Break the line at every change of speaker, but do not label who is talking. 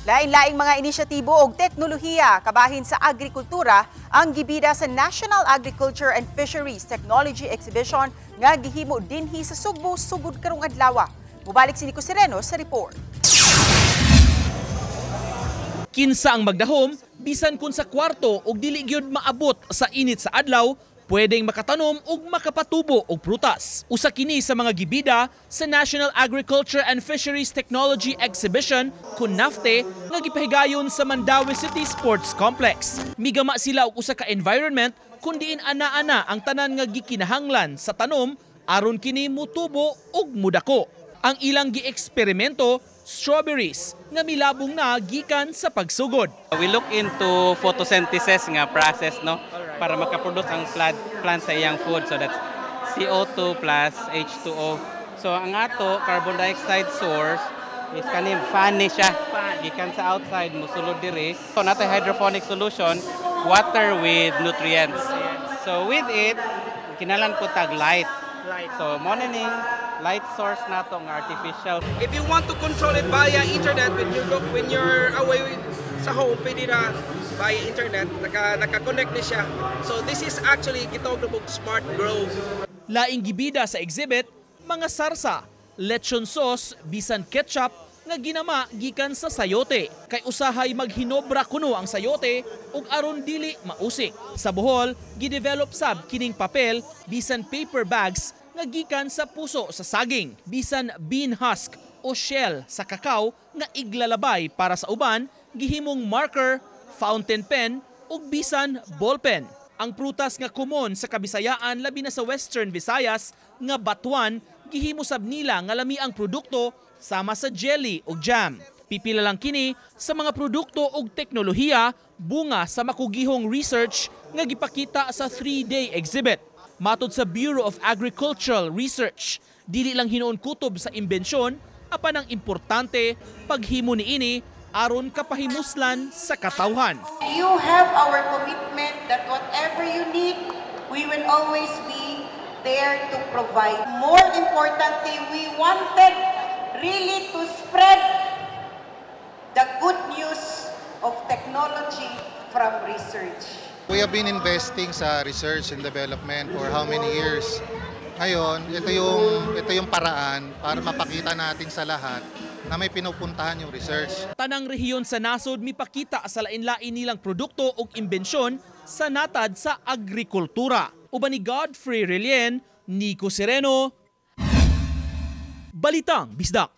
Lain-laing mga inisyatibo og teknolohiya kabahin sa agrikultura ang gibida sa National Agriculture and Fisheries Technology Exhibition nga gihimo dinhi sa Sugbo sugod karong adlaw. Mubalik si Nico Sereno sa report.
Kinsa ang magdahom, bisan kun sa kwarto og dili gyud maabot sa init sa adlaw, pwedeng makatanom ug makapatubo og prutas. Usa kini sa mga gibida sa National Agriculture and Fisheries Technology Exhibition kun NAFTE nga gipahigayon sa Mandaue City Sports Complex. Migama sila og usa ka environment kun diin ana-ana ang tanan nga gikinahanglan sa tanom aron kini mutubo ug mudako. Ang ilang gi-eksperimento, strawberries nga milabong na gikan sa pagsugod.
We look into photosynthesis nga process, no, para makaproduce ang plant sa iyang food. So that's CO2 plus H2O. So ang ato carbon dioxide source is kaning fan ni siya. Gikan sa outside, musulod diri. So naa tay hydroponic solution, water with nutrients. So with it, kinahanglan po tag light. So mao na ning light source nato nga artificial.
If you want to control it via internet when you're away sa home, pwede na via internet, naka-connect ni siya. So this is actually gitawag na smart grow.
Laing gibida sa exhibit, mga sarsa, lechon sauce, bisan ketchup nga ginama gikan sa sayote. Kay usahay maghinobra kuno ang sayote ug aron dili mausik. Sa Bohol, gidevelop sab kining papel bisan paper bags nga gikan sa puso sa saging, bisan bean husk o shell sa kakao nga iglalabay para sa uban, gihimong marker, fountain pen ug bisan ballpen. Ang prutas nga komon sa Kabisayaan, labi na sa Western Visayas, nga batuan, gihimo sab nila nga lami ang produkto sama sa jelly ug jam. Pipila lang kini sa mga produkto ug teknolohiya bunga sa makugihong research nga gipakita sa 3-day exhibit. Matod sa Bureau of Agricultural Research, dili lang hinuon kutob sa imbensyon, apan ang importante paghimo niini aron kapahimuslan sa katawhan.
You have our commitment that whatever you need, we will always be there to provide. More importantly, we wanted really to spread the good news of technology from research.
We have been investing sa research and development for how many years? Ngayon, ito yung paraan para mapakita natin sa lahat na may pinupuntahan yung research.
Tanang rehiyon sa nasod mipakita sa lain-lain nilang produkto ug imbensyon sa natad sa agrikultura. Uban ni Godfrey Relien, Nico Sereno, Balitang Bisdak.